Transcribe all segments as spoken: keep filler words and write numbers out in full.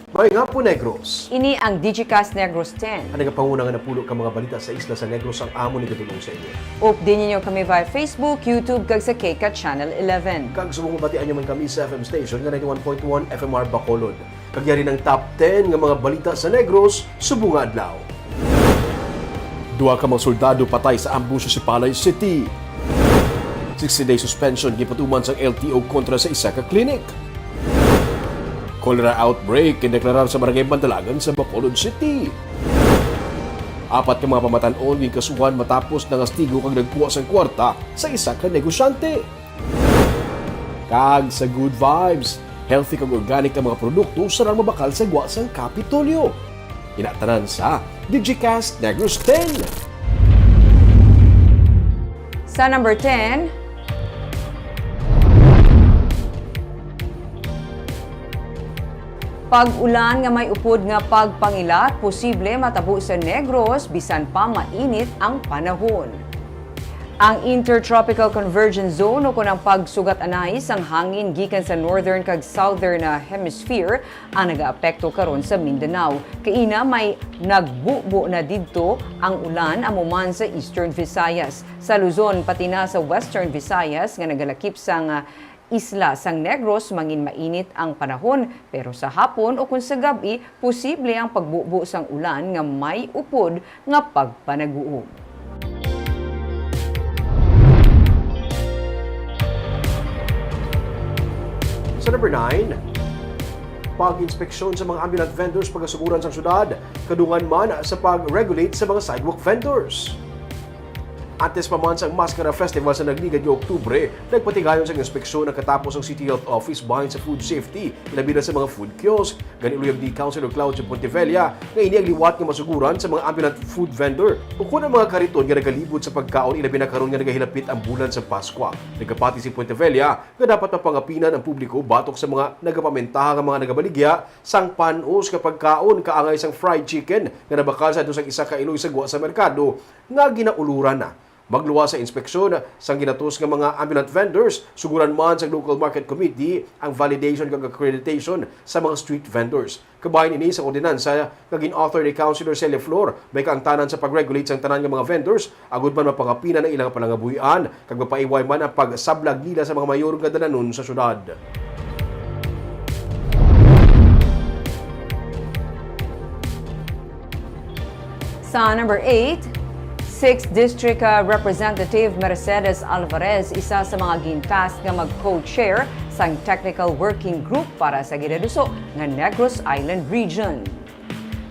Maayong hapon, Negros. Ini ang Digicast Negros ten. Ang nagapanguna nga napulo ka mga balita sa isla sa Negros ang amon igadul-ong sa inyo. Updi ninyo kami via Facebook, YouTube, kag sa KCAT Channel eleven. Kag subong mabatian nyo man kami sa F M station nga ninety-one point one F M R Bacolod. Kag yari ang top ten nga mga balita sa Negros subong nga adlaw. Duha ka mga soldado patay sa ambusyo sa Sipalay City. Sixty-day suspension gipatuman sang L T O kontra sa isa ka klinik. Cholera outbreak gindeklarar sa Barangay Mandalagan sa Bacolod City. Apat ka mga pamatan-on ginkasuhan matapos nangastigo kag nagkuha sang kwarta sa isa ka negosyante. Kag sa Good Vibes, healthy kag organic nga mga produkto sarang mabakal sa gwa sang Kapitolyo. Ina tanan sa Digicast Negros ten. Sa number ten, pag-ulan nga may upod nga pagpangilat posible matabo sa Negros bisan pa mainit ang panahon. Ang Intertropical Convergence Zone o kon ang pagsugat anay sang hangin gikan sa northern kag southern na hemisphere ang nagaapekto karon sa Mindanao. Kaina may nagbubo na didto ang ulan amo man sa Eastern Visayas, sa Luzon, pati na sa Western Visayas nga nagalakip sang, ah, isla sang Negros mangin mainit ang panahon, pero sa hapon o kon sa gab-i posible ang pagbubo sang ulan nga may upod nga pagpanaguob. Sa number nine, pag-inspeksyon sa mga ambulant vendors pagasuguran sang syudad, kadungan man sa pag-regulate sa mga sidewalk vendors. Antes pa man sang Maskara Festival sa nagligad nga Oktubre, nagpatigayon sang inspeksyon ang katapos ang City Health Office bahin sa food safety, ilabi na sa mga food kiosk. Gani, luyag ni Councilor Claudio Pontevella nga ini ang liwat nga masuguran sa mga ambulant food vendor ukon ang mga kariton nga nagalibot sa pagkaon, ilabi na karon nga nagahilapit ang bulan sa Paskwa. Nagapati si Pontevella nga dapat mapangapinan ang publiko batok sa mga nagapamentaha nga mga nagabaligya sang pan-os nga pagkaon, kaangay sang fried chicken nga nabakal sa dos ang isa ka iloy sa gwa sa merkado nga ginauluran na. Magluwas sa inspeksyon sang ginatos nga mga ambulant vendors, suguran man sang Local Market Committee ang validation kag accreditation sa mga street vendors. Kabahin ini sa ordinansa nga gin-author ni Councilor Celia Flor, may kaangtanan sa pag-regulate sang tanan nga mga vendors, agud man mapangapinan ang ilang palangabuhian kag mapaiway man ang pagsablag nila sa mga mayor nga dalanon sa syudad. Sa number eight, Sixth District, ah, Representative Mercedes Alvarez isa sa mga gin-task nga mag-co-chair sang Technical Working Group para sa ginaduso nga Negros Island Region.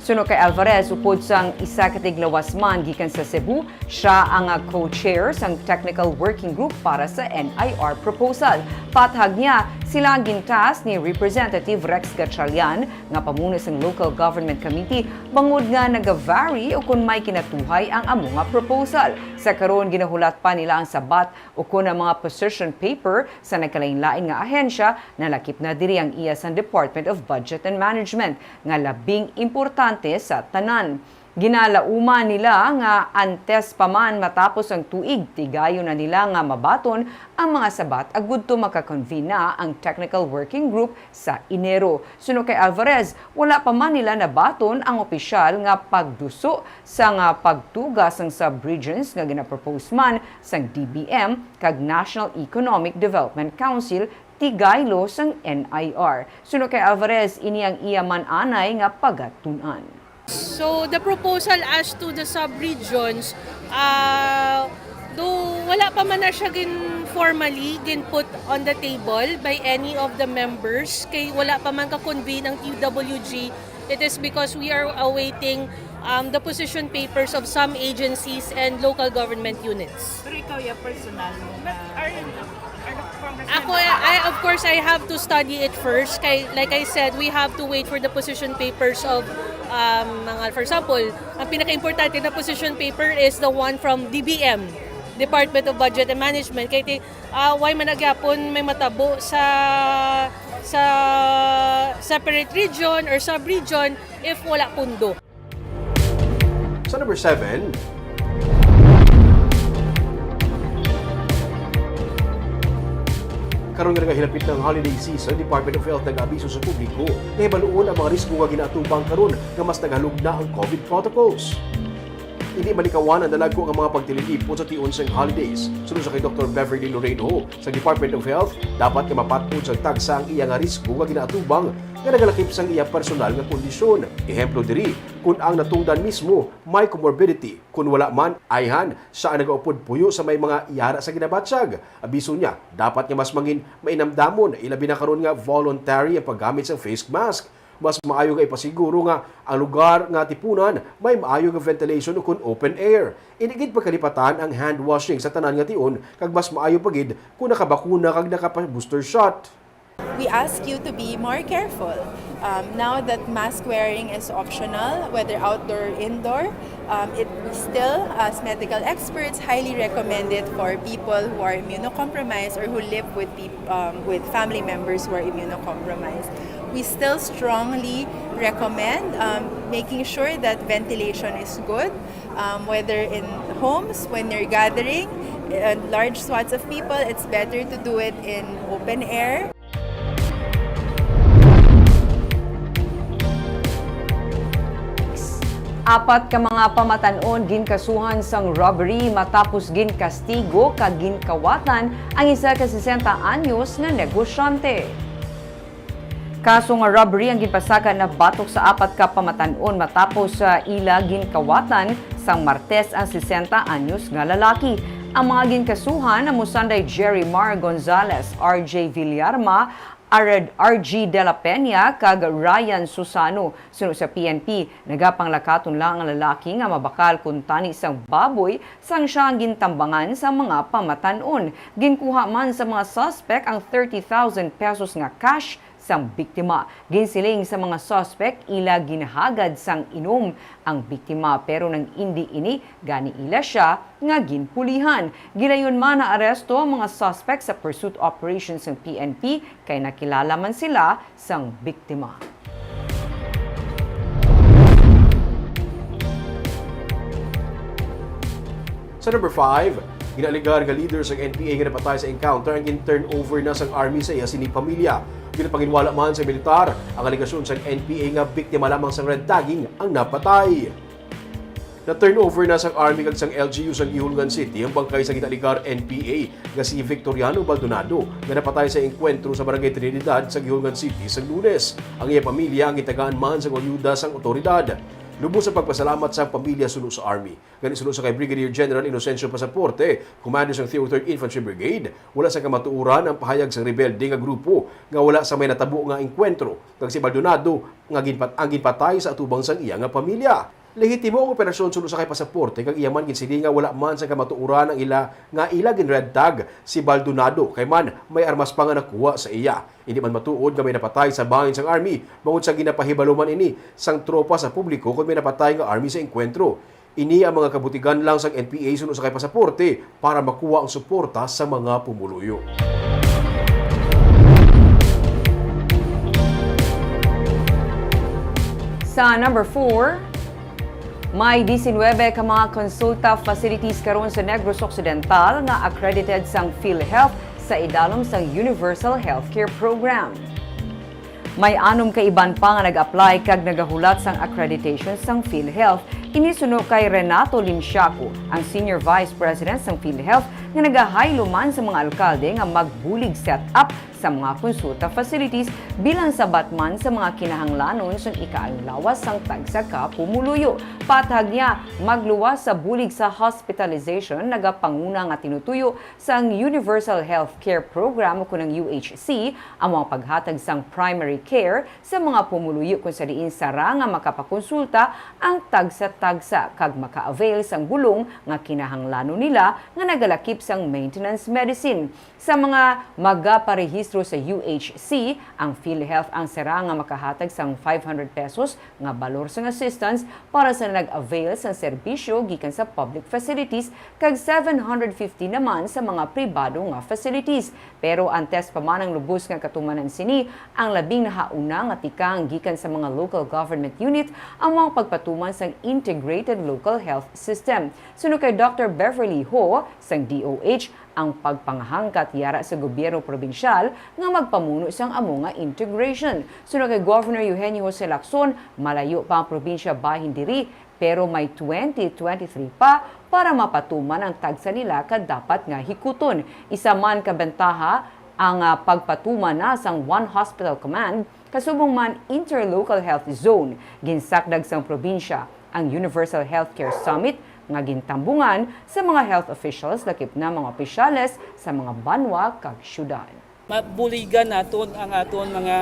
Suno kay Alvarez, upod sang isa ka tiglawas man gikan sa Cebu, siya ang, ah, co-chair sang Technical Working Group para sa N I R proposal. Pathag niya, sila ang gin-task ni Representative Rex Gatchalian nga pamuno sang Local Government Committee bangod nga naga-vary o kon may kinatuhay ang amo nga proposal. Sa karon, ginahulat pa nila ang sabat o kon ang mga position paper sa nagkalainlain nga ahensya. Nalakip na diri ang iya sang Department of Budget and Management nga labing importante sa tanan. Ginalauman nila nga antes pa man matapos ang tuig, tigayon na nila nga mabaton ang mga sabat agud to maka-convene na ang Technical Working Group sa Enero. Suno kay Alvarez, wala pa man nila nabaton ang opisyal nga pagduso sang, ah, pagtuga sang subregions nga ginapropose man sang D B M kag National Economic Development Council, tigaylo sang N I R. Suno kay Alvarez, ini ang iya man anay nga pagatun-an. So, the proposal as to the sub-regions, ah, though wala pa man na siya gin formally gin put on the table by any of the members, kay wala pa man ka-convene ang T W G, it is because we are awaiting, um, the position papers of some agencies and local government units. Pero ikaw, ya, personal mo nga Ako, I, of course, I have to study it first. Kay, like I said, we have to wait for the position papers of, um, mga, for example, ang pinaka-importante na position paper is the one from D B M, Department of Budget and Management. Kay, ti- ah, why man nagyapon may matabo sa sa separate region or sub-region if wala pundo? Sa number seven, Karon nga nagahilapit na ang holiday season, Department of Health nag-abiso sa publiko nga hibaluon ang mga risgo nga ginaatubang karon nga mas naghalugna ang COVID protocols. Hindi malikawan ang dalagko nga mga pagtililipon sa tion sang holidays. Suno sa kay Doktor Beverly Loreno sa Department of Health, dapat nga mapat-od sang tagsa ang iya nga risgo nga ginaatubang nga nagalakip sang iya personal nga kondisyon. Ehemplo diri, kun ang natungdan mismo may comorbidity, kun wala man, ayhan, siya ang nagaupod puyo sa may mga yara sa ginabatyag. Abiso niya, dapat nga mas mangin mainamdamon, ilabi na karon nga voluntary ang paggamit sang face mask. Mas maayo nga ipasiguro nga ang lugar nga tipunan may maayo nga ventilation ukon open air. Ini gid pagkalipatan ang hand washing sa tanan nga tion, kag mas maayo pa gid kung nakabakuna kag nakapa-booster shot. We ask you to be more careful. Um, now that mask wearing is optional, whether outdoor or indoor, um, it, we still, as medical experts, highly recommend it for people who are immunocompromised or who live with peop-, um, with family members who are immunocompromised. We still strongly recommend, um, making sure that ventilation is good, um, whether in homes, when you're gathering, uh, large swaths of people, it's better to do it in open air. Apat ka mga pamatan-on ginkasuhan sang robbery matapos ginkastigo kag ginkawatan ang isa ka sesenta anyos nga negosyante. Kaso nga robbery ang ginpasaka nabatok sa apat ka pamatan-on matapos sa ila ginkawatan sang Martes ang sesenta anyos nga lalaki. Ang mga ginkasuhan amo sanday Jerry Mar Gonzalez, R J Villarma, Ared R G de la Peña, kag Ryan Susano. Suno sa P N P, nagapanglakaton lang ang lalaki nga mabakal kuntani sang baboy sang siya ang gintambangan sang mga pamatan-on. Ginkuha man sa mga suspek ang thirty thousand pesos nga cash sang biktima. Ginsiling sa mga suspek, ila ginhagad sang inom ang biktima, pero nang indi ini, gani ila sia nga ginpulihan. Gilayon man naaresto ang mga suspek sa pursuit operation sang P N P, kay nakilala man sila sang biktima. Sa number five, ginaalegar nga leader sang N P A nga napatay sa encounter ang gin-turnover na sang army sa iya sini pamilya. Ginapanginwala man sa militar ang alegasyon sang N P A nga biktima lamang sang red tagging ang napatay. Na-turnover na sang army kag sang L G U sang Guihulngan City ang bangkay sa ginaalegar N P A nga si Victoriano Baldonado nga napatay sa engkwentro sa Barangay Trinidad sa Guihulngan City sa Lunes. Ang iya pamilya ang gitagaan man sang ayuda sang awtoridad. Lubos ang pagpasalamat sang pamilya suno sa army. Gani, suno sa kay Brigadier General Inocencio Pasaporte, commander sang three oh third Infantry Brigade, wala sang kamatuoran ang pahayag sang rebelde nga grupo nga wala sang may natabo nga engkwentro kag si Baldonado nga ginpat-, ang ginpatay sa atubang sang iya nga pamilya. Lehitimo ang operasyon suno sa kay Pasaporte, kag iya man ginsiling nga wala man sang kamatuoran ang ila nga ila gin-red tag si Baldonado, kay man may armas pa nga nakuha sa iya. Indi man matuod nga may napatay sa bahin sang army, bangod sa ginapahibalo man ini sang tropa sa publiko kon may napatay nga army sa engkwentro. Ini ang mga kabutigan lang sang N P A suno sa kay Pasaporte para makuha ang suporta sa mga pumuluyo. Sa number four, may diecinuebe ka mga konsulta facilities karon sa Negros Occidental nga accredited sang PhilHealth sa idalom sang Universal Healthcare Program. May anom ka iban pa nga nag-apply kag nagahulat sang accreditation sang PhilHealth. Ini suno kay Renato Limsiaco, ang Senior Vice President sang PhilHealth, nga nagahaylo man sa mga alkalde nga magbulig set up sa mga konsulta facilities bilang sabat man sa mga kinahanglanon sang ikaalang lawas sang tagsa ka pumuluyo. Patag niya, magluwas sa bulig sa hospitalization nagapanguna nga tinutuyo sang Universal Health Care Program, ukon ang U H C, ang mga paghatag sang primary care sa mga pumuluyo kung sa diin sara nga makapakonsulta ang tagsa-tagsa kag maka-avail sang bulong nga kinahanglanon nila nga nagalakip sang maintenance medicine. Sa mga magaparehistro sa U H C, ang PhilHealth ang sara nga makahatag sang five hundred pesos nga balor sang assistance para sa nag-avail sang serbisyo gikan sa public facilities kag seven hundred fifty naman sa mga pribado nga facilities. Pero antes pa man ang lubos nga katumanan sini, ang labing nahauna nga tikang gikan sa mga local government unit ang mga pagpatuman sang integrated local health system. Suno kay Doctor Beverly Ho sang D O H, ang pagpangahangkat yara sa gobyerno probinsyal nga magpamuno sang amo nga integration. Suno kay Governor Eugenio Jose Lacson, malayo pa ang probinsya bahin diri, pero may twenty twenty-three pa para mapatuman ang tagsa nila ka dapat nga hikuton. Isa man ka bentaha ang, ah, pagpatuman na sang One Hospital Command, kasubong man Interlocal Health Zone. Ginsakdag sang probinsya ang Universal Healthcare Summit nga gintambungan sa mga health officials, lakip na mga opisyales sa mga banwa kag syudad. Mabuligan naton ang aton mga,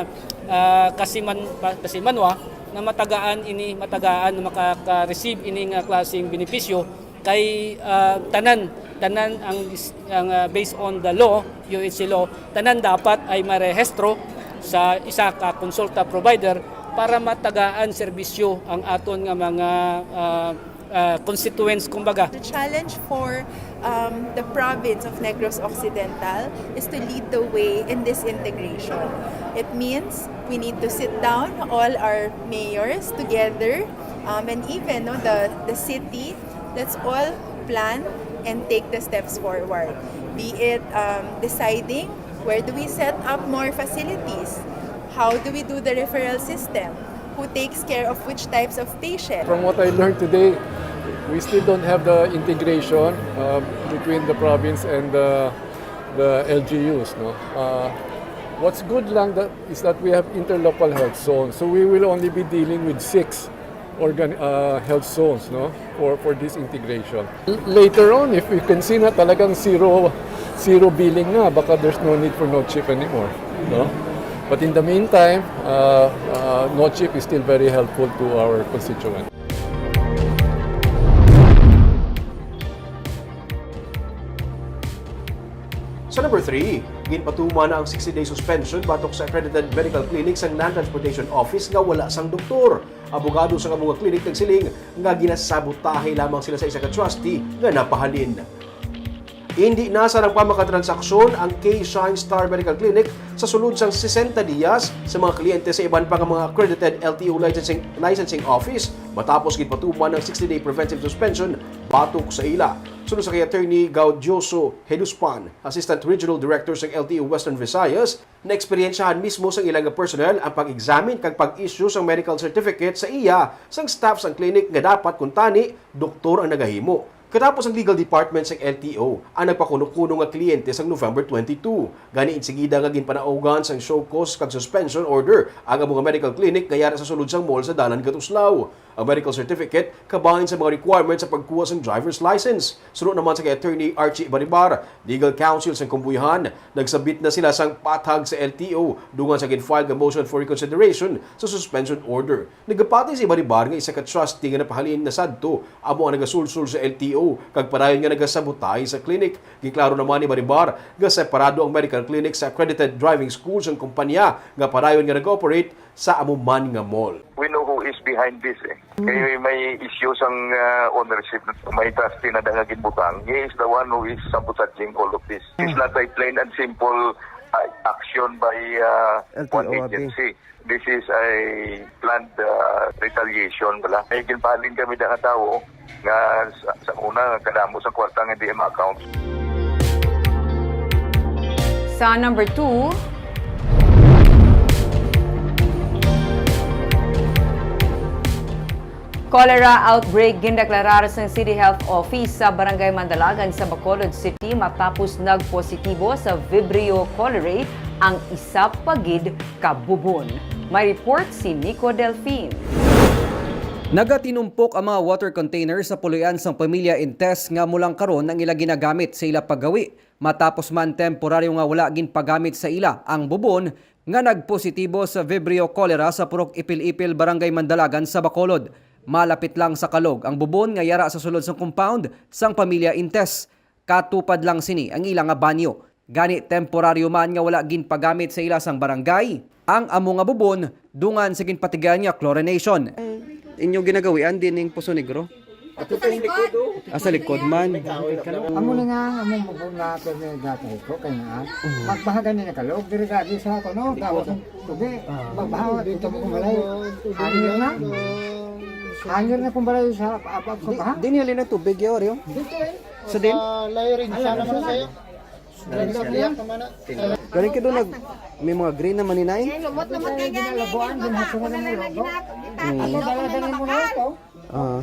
ah, kasiman-, pa-, kasimanwa na matagaan ini, matagaan na makaka-receive ini nga klaseng benepisyo kay, ah, tanan, tanan ang is-, ang, ah, based on the law, U H C law, tanan dapat ay marehistro sa isa ka konsulta provider para matagaan serbisyo ang aton nga mga, ah, ah, constituents, kumbaga. The challenge for, um, the province of Negros Occidental is to lead the way in this integration. It means we need to sit down, all our mayors together, um, and even, no, the, the city. Let's all plan and take the steps forward. Be it, um, deciding where do we set up more facilities, how do we do the referral system, who takes care of which types of patients. From what I learned today, we still don't have the integration, um, between the province and the, the L G Us, no? Uh, what's good lang that, is that we have interlocal health zones, so we will only be dealing with six organ-, uh, health zones, no, for, for this integration. L-, later on, if we can see na talagang zero, zero billing na, baka there's no need for NoCHIP anymore, no? But in the meantime, uh, uh, NoCHIP is still very helpful to our constituents. Sa number three, ginpatuman na ang sixty-day suspension batok sa accredited medical clinic sang Land Transportation Office nga wala sang doktor. Abogado sang amo nga clinic nagsiling nga ginasabotahe lamang sila sa isa ka trustee nga napahalin. Indi na sarang pa makatransaksyon ang K Shine Star Medical Clinic sa sulod sang sesenta diyas sa mga kliyente sa iban pa nga mga accredited L T O licensing, licensing office matapos ginpatuman ang sixty-day preventive suspension batok sa ila. Suno sa kay Attorney Gaudioso Heduspan, Assistant Regional Director sang L T O Western Visayas, naeksperyensyahan mismo sang ila nga personnel ang pag-examine kag pag-issue sang medical certificate sa iya sang staff sang clinic nga dapat kuntani doktor ang nagahimo. Katapos ang legal department sang L T O ang nagpakuno-kuno nga kliyente sang November twenty-two, gani insigida nga ginpanaugan sang show cause kag suspension order ang amo nga medical clinic nga yara sa sulod sang mall sa Dalan Katuslaw. Ang medical certificate kabahin sa mga requirements sa pagkuha sang driver's license. Suno naman sa kay Attorney Archie Baribar, legal counsel sang Kumbuyahan, nagsabit na sila sang pathag sa L T O dungan sa gin-file nga motion for reconsideration sa suspension order. Nagapati si Baribar nga isa ka trustee nga napahalin na sadto amo ang nagasulsol sa L T O kag padayon nga nagasabotahe sa clinic. Ginklaro naman ni Baribar nga separado ang medical clinic sa accredited driving school sang kumpanya nga padayon nga nag-operate sa amo man nga mall. We know who is behind this, eh. Kay may issues ang, ah, ownership. May trustee na nga ginbutang. He is the one who is sabotaging all of this. It's not a plain and simple, ah, action by, ah, L T O one abi. Agency. This is a planned, ah, retaliation, bala. May ginpahalin kami da nga tawo nga sa, sa una, kadamo sa kwarta nga hindi ma-account. Sa number two, cholera outbreak, gindeklarar sang City Health Office sa Barangay Mandalagan sa Bacolod City matapos nagpositibo sa Vibrio cholerae ang isa pa gid ka bubon. May report si Nico Delfin. Nagatinumpok ang mga water container sa puloy-an sang pamilya Intes nga mulangkaron ang ila ginagamit sa ila paggawi, matapos man temporaryo nga wala ginpagamit sa ila ang bubon nga nagpositibo sa Vibrio cholera sa Purok Ipil-Ipil, Barangay Mandalagan sa Bacolod. Malapit lang sa kalog ang bubon nga yara sa sulod sang compound sang pamilya Intes. Katupad lang sini ang ila nga banyo. Gani, temporaryo man nga wala ginpagamit sa ila sang barangay ang amo nga bubon dungan sa ginpatigayan nga chlorination. Inyo ginagawian dining Poso Negro? Ah, sa likod man. Amo na nga, among bubon nga, pero may dati ko, kaya nga, magbahagan na nakalog, diri gagi sa ako, no? Gawas ang tubi, magbahawa dito mo kumalay. Hangin na. Hangin na kumalay sa abab ko Di, ba? Di niya linang tubig, yo, Rio? Dito eh. Sa din? Sa layering, Ayan, sana sa man sa'yo. Galing ka doon, nag, may mga green na maninay? Lumot-lumot kay gani, ginakuha ko na lang na ginakuha. Mm. Ako dala-dala mo na ako. Ah.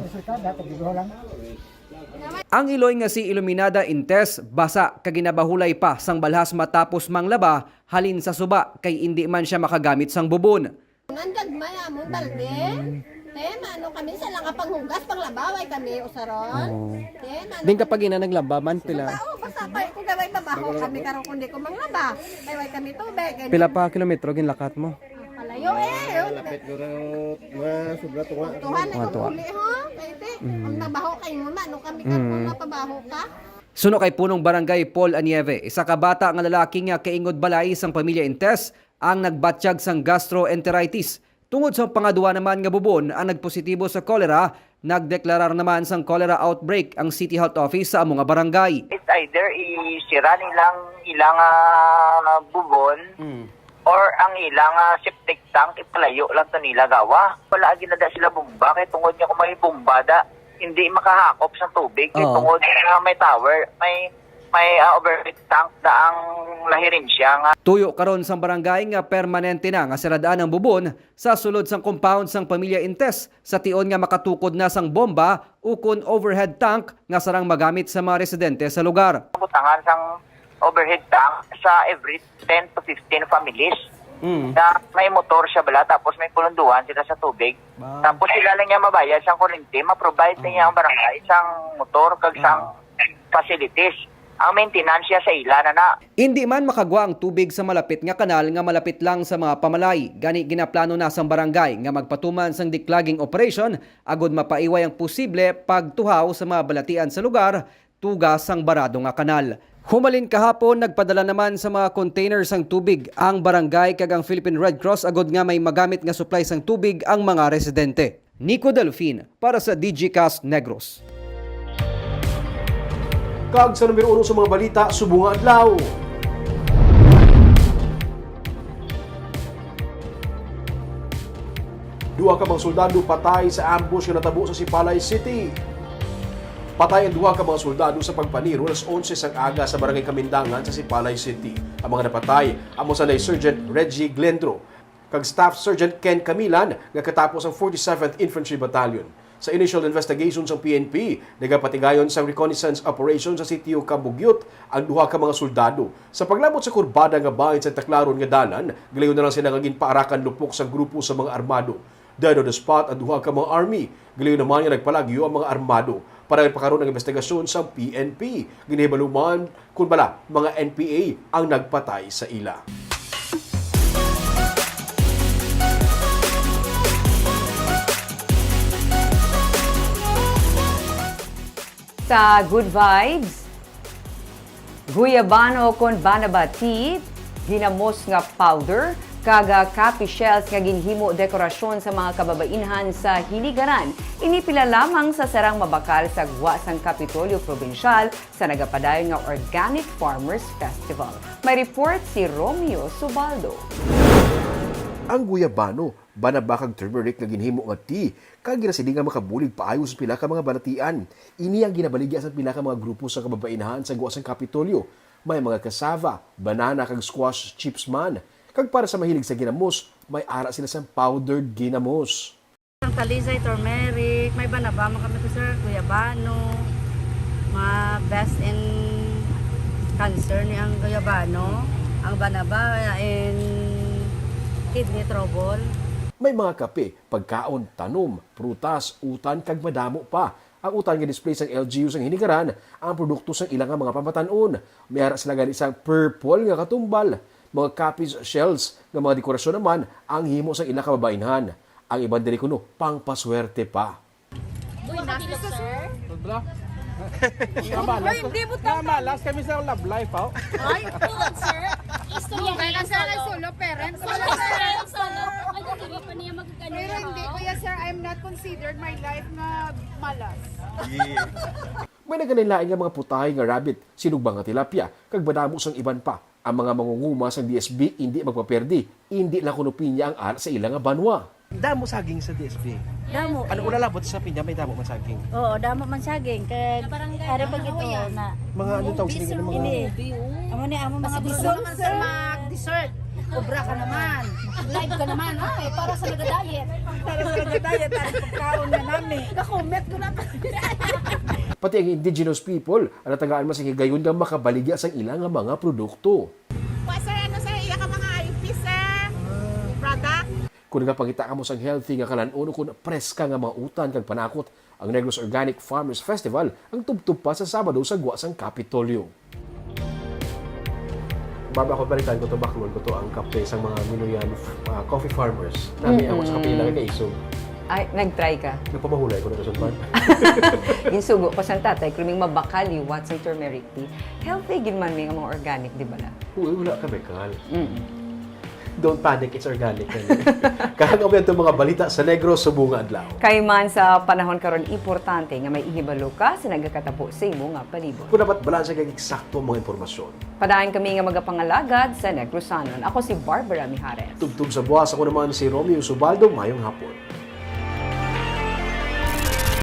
Ang iloy nga si Iluminada Intes basa kag ginabahulay pa sang balhas matapos manglaba halin sa suba kay indi man sia makagamit sang bubon. Ang gagmay amon balde. Te, maano kami sa lang panghugas, panglaba, way kami usaron. Oo. Te, maano Din kami kapag ina naglaba man, pila? Basa, oh, basa pa ko gaway babaho kami karon kundi ko manglaba. Kay way kami tubig. Pila pa kilometro ginlakat mo? Palayo eh. Lapit guro, mga sobra tunga. Tuhan Mga ito tuwa. Uli ho. Kay te, Mm. Ang nabaho kay mo, maano kami Mm. Karon mapabaho ka? Suno kay Punong Barangay Paul Anieve, isa ka bata nga lalaki nga kaingod balay sang pamilya Intes ang nagbatyag sang gastroenteritis. Tungod sa pangadwa naman nga bubon ang nagpositibo sa cholera, nagdeklarar naman sang cholera outbreak ang City Health Office sa amo nga barangay. It's either isira nilang ilang, ah, bubon Mm. or ang ilang, ah, septic tank ipalayo lang to nila gawa. Wala ginada sila bomba kay tungod nga kung may bomba da, hindi makahakop sa tubig kay Oo. Tungod nga may tower, may may, ah, overhead tank na ang lahirensya nga. Tuyo karon sang barangay nga permanente na nga sirad-an ang bubon sa sulod sang compound sang pamilya Intes sa tion nga makatukod na sang bomba ukon overhead tank nga sarang magamit sa mga residente sa lugar. Butangan sang overhead tank sa every ten to fifteen families Mm. na may motor siya bala tapos may pulunduhan sila sa tubig. Ba. Tapos sila lang niya mabayad sang kuryente, ma-provide na niya ang barangay sang motor kag sang Oo. facilities. Ang maintenance siya sa ila na na. Indi man makagwa ang tubig sa malapit nga kanal nga malapit lang sa mga pamalay. Gani ginaplano na sang barangay nga magpatuman sang declogging operation agod mapaiway ang posible pagtuhaw sa mga balatian sa lugar tuga sang barado nga kanal. Humalin kahapon, nagpadala naman sa mga container sang tubig ang barangay kag ang Philippine Red Cross agod nga may magamit nga supply sang tubig ang mga residente. Nico Delfin para sa Digicast Negros. Kag sa numero uno sa mga balita subong nga adlaw. Duha ka mga soldado patay sa ambush nga natabo sa Sipalay City. Patay ang duha ka mga soldado sa pagpaniro alas onse sang aga sa Barangay Kamindangan sa Sipalay City. Ang mga napatay amo sanay Sergeant Reggie Glendro kag Staff Sergeant Ken Camilan nga katapo sang forty-seventh Infantry Battalion. Sa initial investigation sang P N P, nagapatigayon sang reconnaissance operation sa sitio Kabugyot ang duha ka mga soldado. Sa paglabot sa kurbada nga bahin sa Taclaron nga dalan, gilayon na lang sila nga ginpaarakan lupok sang grupo sa mga armado. Dead on the spot ang duha ka mga army. Gilayon naman nga nagpalagyo ang mga armado. Para pa karon ang investigasyon sa P N P. Ginahibalo man kun bala mga N P A ang nagpatay sa ila. Sa Good Vibes, guyabano kon banaba tea, ginamos nga powder, kag, ah, coffee shells nga ginhimo dekorasyon sa mga kababainhan sa Hinigaran. Ini pila lamang sa sarang mabakal sa gwa sang Kapitolyo Probinsyal sa nagapadayon nga Organic Farmers Festival. May report si Romeo Subaldo. Ang guyabano, banaba kag turmeric nga ginhimo nga tea, kag ginasiling nga makabulig paayo sa pila ka mga balatian. Ini ang ginabaligya sa pila ka mga grupo sa kababainhan sa gwa sang Kapitolyo. May mga cassava, banana, kag squash chips man. Kag para sa mahilig sa ginamos, may ara sila sang powdered ginamos. Ang talisay, turmeric, may banaba man kami to, sir, guyabano. Mga best in cancer ni ang guyabano. Ang banaba in kidney trouble. May mga kape, pagkaon, tanom, prutas, utan, kag madamo pa. Ang utan nga display sang L G U sang Hinigaran ang produkto sang ila nga mga pamatan-on. May ara sila gani sang purple nga katumbal. Mga coffee shells nga mga dekorasyon naman ang himo sang ila kababainhan. Ang iban diri kuno pangpaswerte pa. Uy, nasa, sir? Sobra. Namalas, Uy, hindi mo tama. Namalas kami sa love life, oh. Ay, tulad, sir. Istorya Kaya niya kasi solo. Solo parent. Solo parent, solo. Ay, hindi pa niya magkano. Pero hindi, kuya, sir, I'm not considered my life nga malas. Yeah. May nagkalain-lain nga mga putahe nga rabbit, sinugba nga tilapia, kag madamo sang iban pa. Ang mga mangunguma sang D S B indi magpaperdi, indi lang kuno pinya ang ara sa ila nga banwa. Damo saging sa D S P. Damo. Ano, wala labot sa Piña, may damo man saging. Oo, damo man saging. Kag ari pag ito na. Mga ano tawag sila, mga Ini. Amo ni amo mga Gusto bulong. naman sa mag-dessert. Obra ka naman. Live ka naman. Ay, para sa nag-diet. Para sa nag-diet, ang pagkaon na nami. Kakumet ko na pa. Pati ang indigenous people ang natagaan man sing higayon nga makabaligya sang ila nga mga produkto. Wa, sir, ano, sir? Iya ka mga I P, sir? Product? Kung nagapangita kamo sang healthy nga kalan-on o kung preska nga mga utan kag panakot, ang Negros Organic Farmers Festival ang tubtob pa sa Sabado sa gwa sang Kapitolyo. Baba ko, balikan ko to, baklon ko to ang kape sa mga Minoyan, ah, coffee farmers. Nami ako sa kape nila kay Isog. Ay, nag-try ka. Nagpamahulay ko na sa farm. Ginsugo ko sa tatay, kruming mabakal liwat sa turmeric tea. Healthy gid man may mga organic, di ba na? Uy, wala kemikal. Mm. Don't panic, it's organic. Kahang ang itong mga balita sa Negros subong nga adlaw. Kay man sa panahon karon, importante nga may ihibalo ka sa nagakatapo sa imo nga palibot. Kung dapat balanse kag eksakto ang mga impormasyon. Padayon kami nga magapangalagad sa Negrosanon. Ako si Barbara Mijares. Tubtob sa buwas, ako naman si Romeo Subaldo. Mayong hapon.